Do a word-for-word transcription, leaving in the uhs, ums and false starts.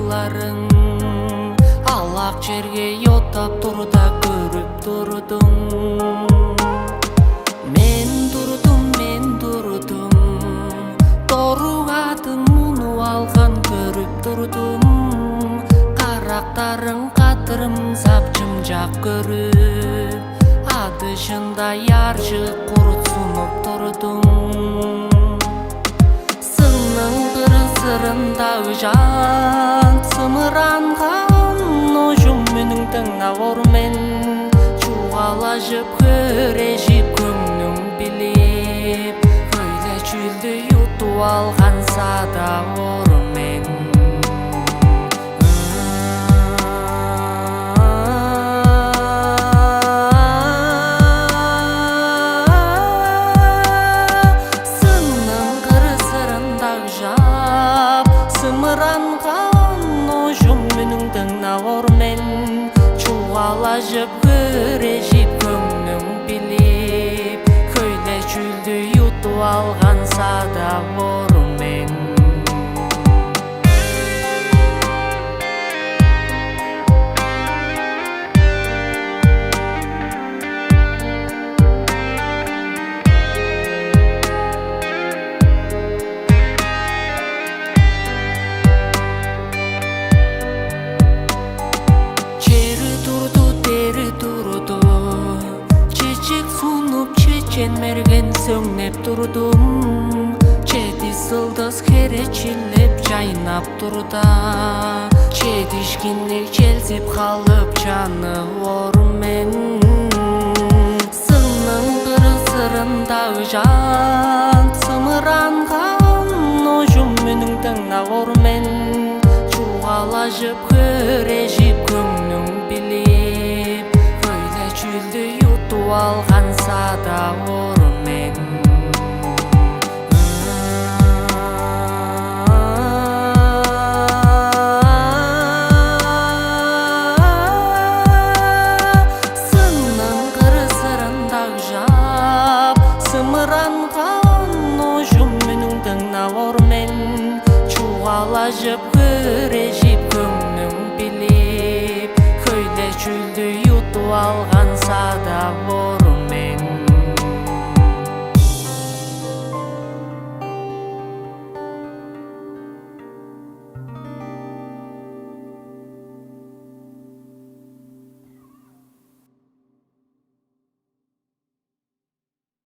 Ларың алак черге йоттап турда көрүп турдум. Мен турдум, мен турдум. Доругадың муну алган көрүп турдум. Карактарың катырымзап чымчак көрүп, адыжында яржык курут сунуп турдум. Сынның кыры-сырында ыжаан, сымыранган оожум үнүң дыңнап ор мен. Чугаалажып, хөрежип, көңнүң билип, хөйле чүүлдү ютуп алган садап ор мен. Сынның кыры-сырында ыжаап, сымыранган оожум үнүң дыңнап ор мен. Чугаалажып, хөрежип, көңнүң билип, хөйле чүүлдү ютуп алган садап ор мен. Чери турду, дери турду, чечек сунуп, чечен-мерген сөңнеп турдум. Чеди сылдыс херечилеп, чайнап турда, чедишкинниг челзип халып чанып ор мен. Сынның кыры-сырында ыжаан, сымыранган оожум үнүң дыңнап ор мен. Чугаалажып, хөрежип, көңнүң билип, хөйле чүүлдү ютуп алган садап ор мен. Сынның кыры-сырында ыжаап, сымыранган оожум үнүң дыңнап ор мен. Чугаалажып, хөрежип, көңнүң билип, хөйле чүүлдү ютуп алган садап ор